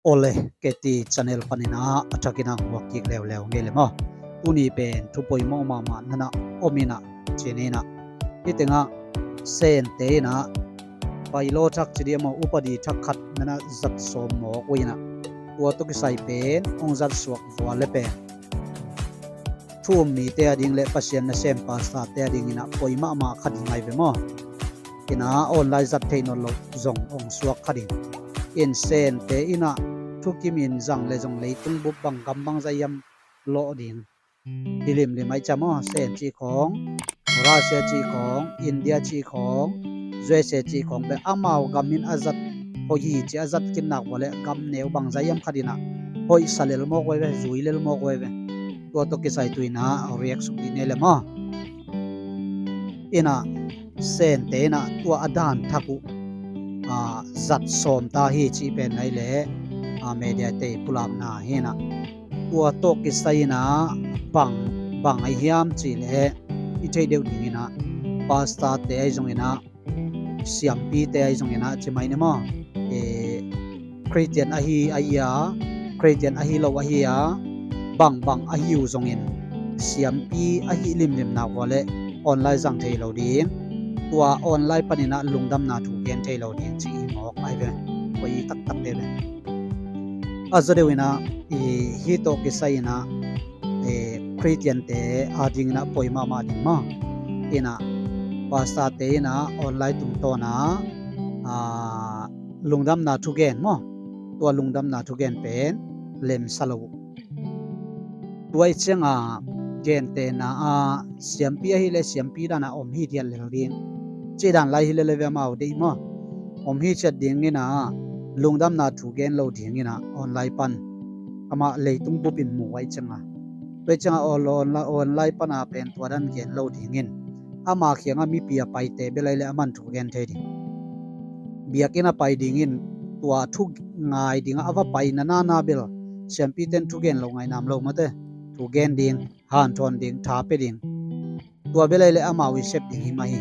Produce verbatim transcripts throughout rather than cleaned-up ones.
Ole, K T channel panin ah a thakin ah hong huak kik leuleu ngei le maw. Tuni pen thu poimawh mahmah na na om in ah, ci-in ah, hih teng ah Sente in ah bylaw thak ci diam aw, upadi thak khat na na zat sawm mawk uh in ah, tua tawh kisai pen hong zat suak vua le pen thu um mite a ding le Pasian nasem pastor-te a dingin ah poi mahmah khat hi ngai ve maw. In ah online zat theih nawn loh zong hong suak kha ding. In Sente in ah thukimin zang le zong leitung bup bang gam bang zah hiam lawh ding hi limlim ahih ciang maw. Sen cih khawng, Russia cih khawng, India cih khawng, U S A cih khawng pen amau gam in a zat hoih hi ci a zat kik nak vua le gam neu bang zah hiam khat in ah hoih sa lel mawk uh hi ve, zui lel mawk uh hi ve. Tua tawh kisai tu in ah react suk dih ni le maw. In ah Sente in ah tua a dan thak uh, ah, zat sawm ta hi cih pen nai le, ah, media-te pulakna hi in ah, tua tawh kisai in ah bang, bang ahi hiam cih leh i theih deuh ding in ah pastor-te ahi zong in ah, siampite ahi zong in ah, ci mai ni maw, eh, Khristian ahi, ahi a, Khristian ahi lo ahi a, bangbang ahi uh zongin siampi ahi limlim nak vua le online zang thei lo ding, tua online panin ah lungdamna thu gen thei lo ding ci hi mawk ahi ve. Koi taktak te ve. A zaw deuh in ah, i, hih tawh kisai in ah, eh, Khristian-te a dingin ah poi mahmah ding maw. In ah pastor-te in ah online tungtawn ah, ah, lungdamna thugen maw, tua lungdamna thugen pen lemsa lo uh. Tua ahih ciangin gentehna ah siampi ahih leh siampi dan ah om hithiat lel ding cih dan lai hi lel ve, amau deih maw. Om hithiat ding in ah lungdamna thu gen lo ding in ah online pan amah leitung bup in mu ahih ciangin, tua ahih ciangin online, online pan a pen tua dan gen lo ding in, ama kiangah mipi a paite bel ahih leh aman thu gen thei ding. Biakinn a pai ding in tua thu ngai ding a va pai na na na bel siampite in thu gen lo ngai nam lo mate. Thu gen ding, hanthawn ding, tha pia ding. Tua bel ahih leh amau i sep ding hi mah hi.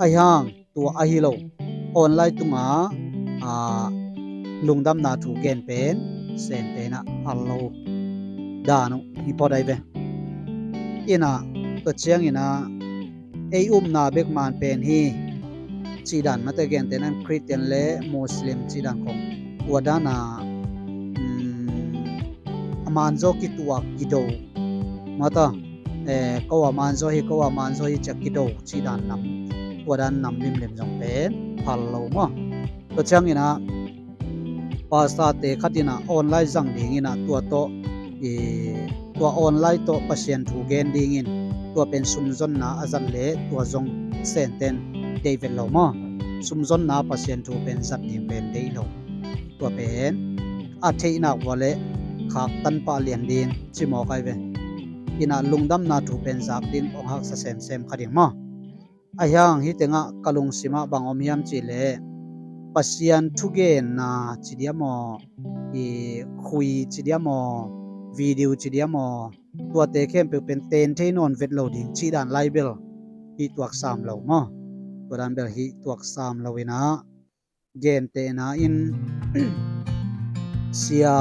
Ahi hang tua ahi lo, online tungah, ah, lungdamna thu gen pen Sente in ah a lo dan uh hi phot ahi ve. In ah tua ciangin ah ei upna bek man pen hi cih dan mate, gentehna in Khristian le Muslim cih dan khawng tua dan ah, um, a manzaw kituak kido mata, eh, ko a manzaw hi, ko a manzaw hi ci-a kido cih dan nam, tua dan nam limlim zong pen phal lo maw. Tua ciangin ah pastor-te khat in ah online zang ding in ah tua tawh, i, tua online tawh Pasian thu gen ding in, tua pen sumzonna a zat leh tua zong Sente in deih vet lo maw. Sumzonna Pasian thu pen zat ding pen deih lo. Tua pen a theih nak vua leh khaktan pah lian ding ci mawk ahi ve. In ah lungdamna thu pen zak ding hong haksa semsem kha ding maw. Ahi hang hih tengah ka lungsimah bang om hiam cih leh Pasian thugenna ci diam aw, i, khui ci diam aw, video ci diam aw, tuate khempeuh pen ten thei nawn vet lo ding cih dan lai bel hih tuak sam lo maw. Tua dan bel hih tuak sam lo in ah, gentehna in sia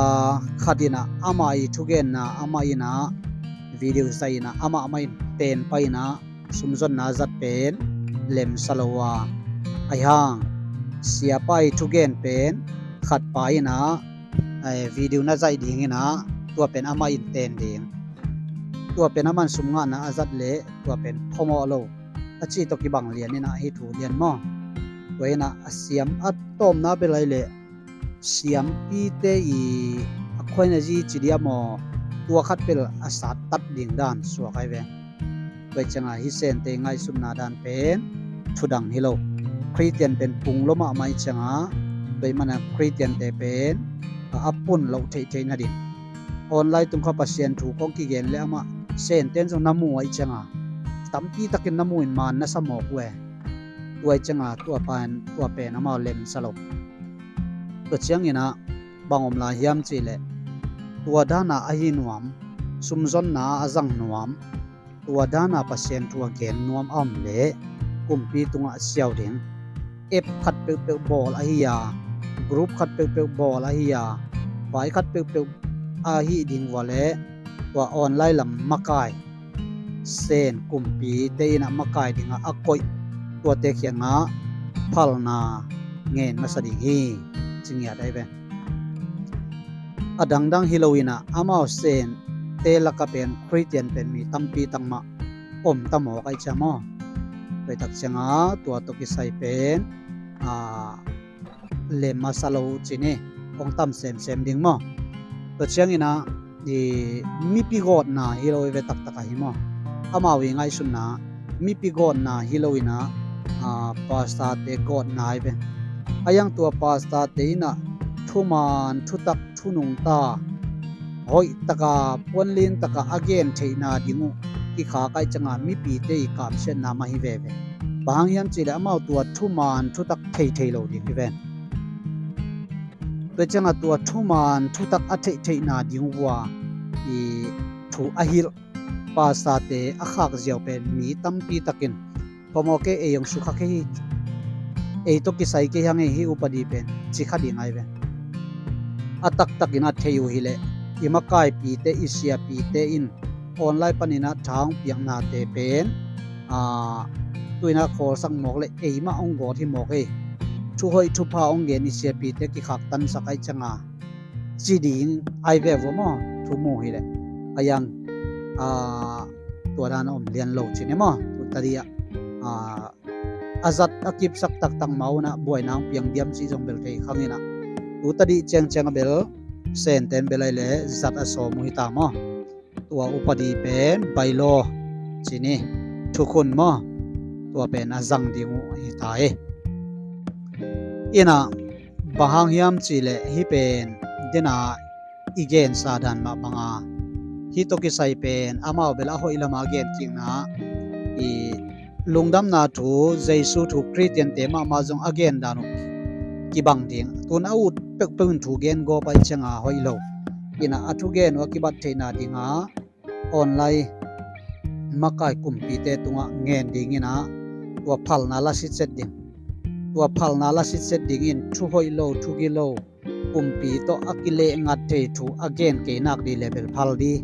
khat in ah amah i thugenna amah in ah video zat in ah amah mah in ten pah in ah sumzonna zat pen lemsa lo a, ahi hang siapa i thugen pen khatpa in ah, eh, video na zaih ding in ah tua pen amah in ten ding, tua pen aman sum ngahna a zat leh tua pen phamawh lo a cih tawh kibang lian in ah hih thu lian maw. Tua in ah a siam a tawpna bel ahih leh siampite i a khuaina zi ci diam aw, tua khat bel a sattat ding dan suak ahi ve. Tua ahih ciangin hih Sente i ngaihsutna dan pen thudang hi lo. Khristian pen pung lo mahmah ahih ciangin, tua ahih manin Khristiante pen a, a pun loh theihtheih nading online tung kha Pasian thu kong kigen leh amah Sente in zong na mu ahih ciangin, tampi takin na mu in man na sa mawk uh e. Tua ahih ciangin tua pen, tua pen amau lemsa lo. Tua ciangin ah bang om lai hiam cih leh, tua dan a ahi nuam, sumzonna a zang nuam, tua dan a Pasian thu a gen nuam a om leh, kumpi tungah siau ding. App khat peuhpeuh bawl ahi a, group khat peuhpeuh bawl ahi a, vai khat peuhpeuh ahi ding vua leh tua online lam makai, Sen kumpite in a makai dingah a koih tuate kiangah phalna ngen masa ding hi, ci ngiat ahi ve. A dangdang hi lo in a, amau Sente lakah pen Khristian pen mi tampi tak mah om ta mawk ahi cia maw? Tua tak ciangah tua tawh kisai pen a lem masa lo uh ci ni, hong tam semsem ding maw? Tua ciangin a, i, mipi gawtna hi lo i ve taktak ahi maw? Amau i ngaihsutna mipi gawtna hi lo in a, a, pastorte gawtna hi ve. A yang tua pastorte in a thuman thutak thu nungta hoih taka puanlin taka a gen theihna ding uh kikhak ahi ciangah mipite i kamsiatna mah hi veve. Bang hang hiam cihleh amau tua thuman thutak thei thei lo ding hi ven. Tua ciangah tua thuman thutak a theih theihna ding uh a i thu a hilh pastorte a khak ziau pen mi tampi takin phamawh kei, ei hong sukha kei hi, ei tawh kisai kei hang ei hi upadi pen ci kha ding ahi ve. A taktakin a thei uh hileh i makaipite, i siapite in online panin a tha hong piaknate pen, a, tuin a khawlsak mawk leh ei mah hong gawt hi mawk ei. Thuhoih thupha hong gen i siapite kikhaktansak ahi cianga ci ding ahi ve vua maw? Thu mu hileh a yang, a, tua dan a om lian lo ci ni maw? Tu tadi ah, a, a zat a kipsak taktak mah un a buaina hong piang diam cih zong bel thei khang in a, tu tadi ciangciang a bel Senten bel ahi leh zat a sawm uh hi ta maw? Tua upadi pen bylaw ci ni, thukhun maw? Tua pen a zang ding uh hi ta hi. In a, bang hang hiam cihleh hih pen dena i gensa dan mah banga hih tawh kisai pen amau bel a hoih lama a gen kikna, i, lungdamna thu, Jesu thu, Khristiante mahmah zong a gen dan uh kibang ding. Tun a ut peuhpeuh in thu gen gawp ahi cianga hoih lo. In a, a thugen uh a kibat theihna dinga online makai kumpite tungah ngen dingin a, tua phalna la sitset ding. Tua phalna la sitset dingin thu hoih lo, thu gilo, kumpi tawh a kileh ngat thei thu a gen kei nak di leh bel phal di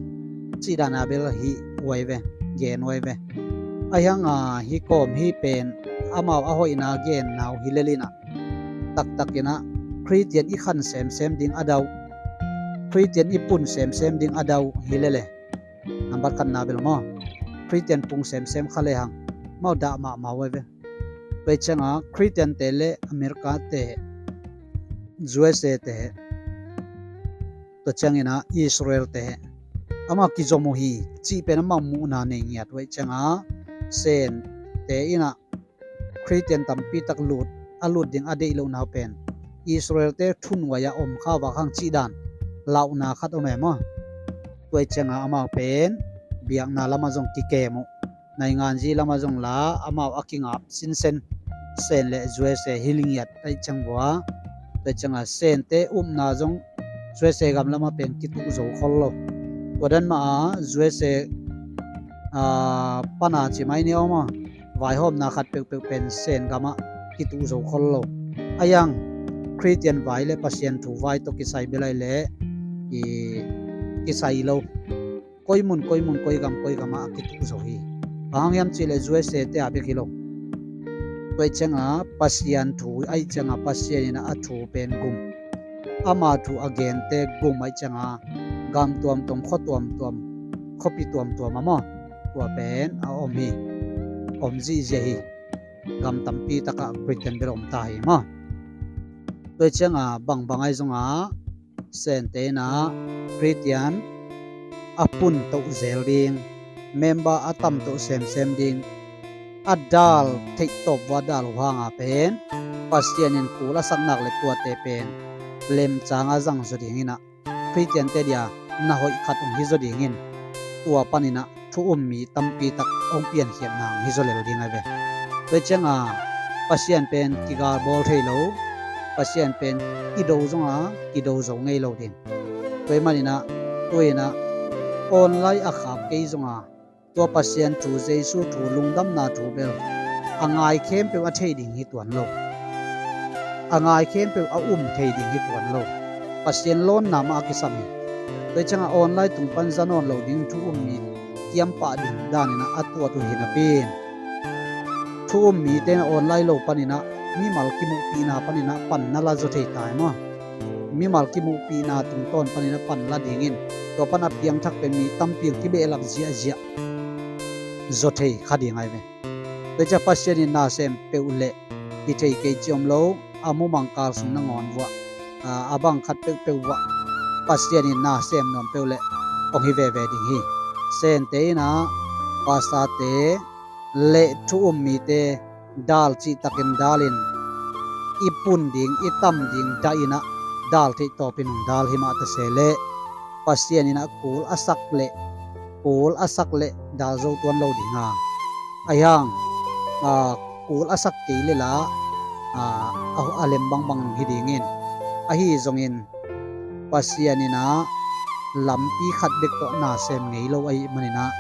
cih dana bel hih uh ahi ve, gen uh ahi ve. Ahi hanga hih kawm hih pen amau a hoihna genna uh hi lel in a, taktakin a Khristian i khan semsem ding a dau, Khristian i pun semsem ding a dau hi lel e. Nambat khatna bel maw, Khristian pung semsem kha lehang mau dah mahmah uh ahi ve. Tua cianga Khristiante le Americate, U S A te, tua ciangin a Israelte amau kizom uh hi cih pen amau muhna nei ngiat uh ahi cianga Sente in a Khristian tampi tak lut, a lut ding a deih lohna uh pen Israelte thunuai a om kha vak hang cih dan lauhna khat om e maw? Tua cianga amau pen biakna lamah zong kikem uh, nainganzi lamah zong la amau a kingap sinsen Sen le U S A hi ngiat ahi ciang vua. Tua cianga Sente upna zong U S A gam lamah pen kituh zo khol lo. Tua dan mah a U S A, a, pana ci mai ni aw maw, vaihawmna khat peuhpeuh pen Sen gamah kituh zo khol lo. A yang Khristian vai le Pasian thu vai tawh kisai bel ahi leh i kisai lo. Koi mun, koi mun, koi gam, koi gamah a kituh zo hi. Bang hang hiam cihleh U S A te a bek hi lo. Tua ahi cianga Pasian thu ahi cianga Pasian in a thu pen gum, ama thu a gente gum ahi cianga gam tuamtuam, khua tuamtuam, khuapi tuamtuam a maw, tua pen a om hi. Om zihziah hi. Gam tampi takah Khristian bel om ta hi maw? Tua ahi cianga bangbang ahi zonga Sente in a Khristian a pun toh zel ding, member a tam toh semsem ding, a dal theih tawp vua dal uh hanga pen Pasian in kul a sak nak le tuate pen lemcanga zang zaw dingin a Khristiante dia na hoih khat hong hi zaw dingin tua panin a thu um mi tampi tak hong piankhiatna hong hi zaw lel ding ahi ve. Tua ahi cianga Pasian pen kigal bawl thei lo, Pasian pen i do zonga kido zo ngei lo ding. Tua ahih manin a, tua in a online a khak kei zonga tua Pasian thu, Jesu thu, lungdamna thu bel a ngai khempeuh a thei ding hi tuan lo. A ngai khempeuh a um thei ding hi tuan lo. Pasian lawnna mah a kisam hi. Tua ciangah online tung pan za nawn lo ding thu um mi kiampah ding daninah a tuat uh hi napi in, thu um mite in online lo paninah mimal kimuhpihna paninah pan na la zaw thei ta hi maw? Mimal kimuhpihna tungtawn paninah pan la dingin tua pan a piangthak pen mi tampi in kibehlap ziahziah zaw thei kha ding ahi ve. Tua ciah Pasian in na sem peuh leh hi thei kei ci om lo, a mumang kal sung nangawn vuah, a, a bang khat peuhpeuh vuah Pasian in na sem nuam peuh leh hong hi veve ding hi. Sente inah pastorte le thu um mite dal cihtakin dalin i pun ding, i tam ding dah inah dal theih tawpin hong dal hi mah ta se leh Pasian inah kul a sak leh, kul a sak leh dal zo tuan lo ding a, ahi hang, a, kul a sak kei leh la, a, a, a lem bangbang hi dingin, ahi zongin Pasian inah lampi khat bek tawh nasem ngei lo ahih maninah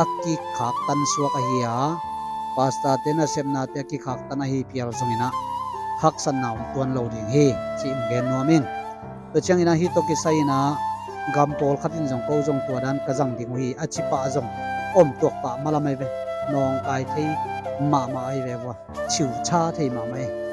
a kikhaktan suak ahi a, pastorte nasepnate a kikhaktan ahi phial zonginah haksatna om tuan lo ding hi, ci in gen nuam ing. Tua cianginah hih tawh kisai inah gam pawlkhat in zong ko zong tua dan ka zang ding uh hi a ci pah zong om tuak pah malam ahi ve. Nawngkai thei mahmah ahi ve vua, ciucha thei mahmah hi.